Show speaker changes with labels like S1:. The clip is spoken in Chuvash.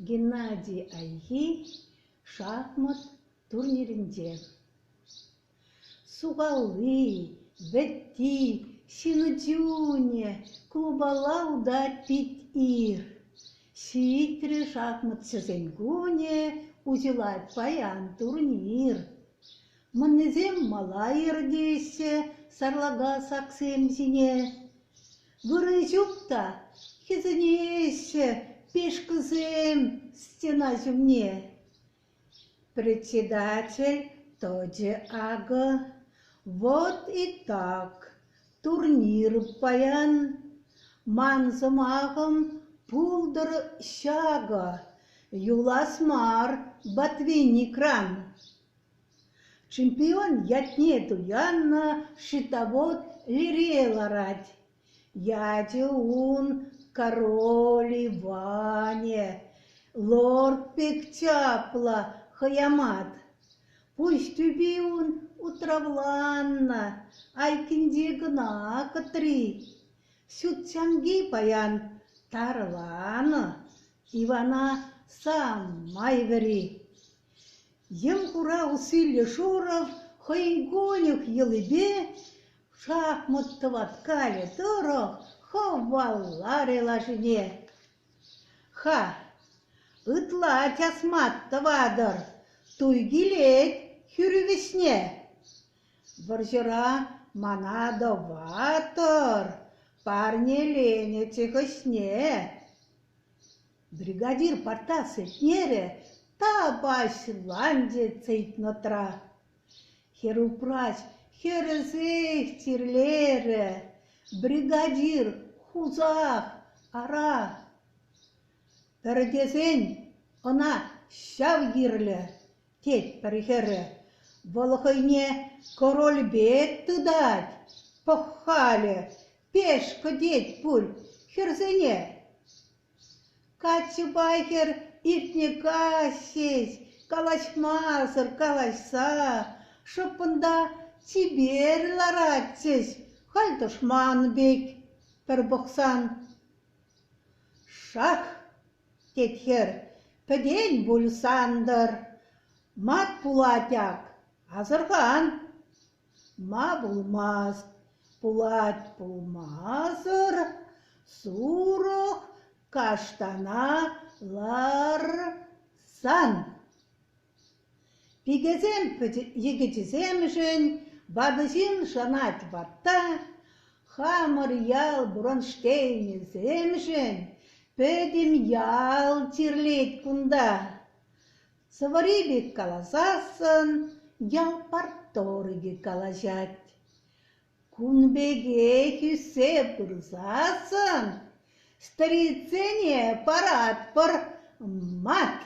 S1: Геннадий Айхи шахмат турнирӗнче. Сухалли, вӗтти, ҫын чунӗ клубалла утать пит ир. Ҫитрӗ шахматҫӑсен кунӗ, уҫӑлать паян турнир. Мӑннисем мала иртеҫҫӗ сарлака саксем ҫине. Вырӑн ҫук та, хӗсӗнеҫҫӗ пешкӑсем стена ҫумне. Председатель тӑчӗ акӑ. Вот и так, турнир паян. Ман сӑмахӑм пултӑр ҫакӑ, юлас мар ботвинникран. Чемпион ятне туяннӑ счетовод лире ларать. Ячӗ ун Король Иванӗ, лорд пек чаплӑ хӑямат. Пуҫ тӳпи ун утравланнӑ, айккинче кӑна кӑтри. Ҫут ҫамки паян тарланӑ, Ивана самай вӗри. Йӗм-хура уссиллӗ Шуров хӑйӗн конюх йӑлипе шахмат тӑваткалӗ тӑрӑх хӑваларӗ лашине. Ха, ытла часмат тӑватӑр, туй килет хӳри вӗҫне. Вӑрҫӑра мана тӑватӑр, парнеленӗччӗ хӑҫне. Бригадир парта сӗтнерӗ, тапаҫланчӗ цейтнотра. Хӗрупраҫ хӗрӗсех чирлерӗ, бригадир хусах, ара. Пӗр тесен ӑна ҫав кирлӗ, тет пӗр хӗрӗ. Вӑл хӑйне король пек тытать, пӑх-халӗ, пеш кӗтет пуль хӗрсене. Каччӑпа хӗр иртнӗ каҫ ҫеҫ калаҫмасӑр калаҫса шӑппӑн та чипер ларатчӗҫ халь тӑшман пек пӗр пӑхсан. Шах! тет хӗр, пӗтен пуль Сантӑр. Мат пулать ак, асӑрхан. Ма пулмасть, пулать пулмасӑр, сурӑх каштана ларсан. Пикесем йӗкӗчӗсемшӗн ватӑ ҫын шанать ватта, хамӑр ял Бронштейнӗсемшӗн пӗтӗм ял чирлет кунта. Сӑвӑри пек каласассӑн ял парторгӗ калаҫать. Кун пекех ӳссе пырсассӑн стариксене паратпӑр мат.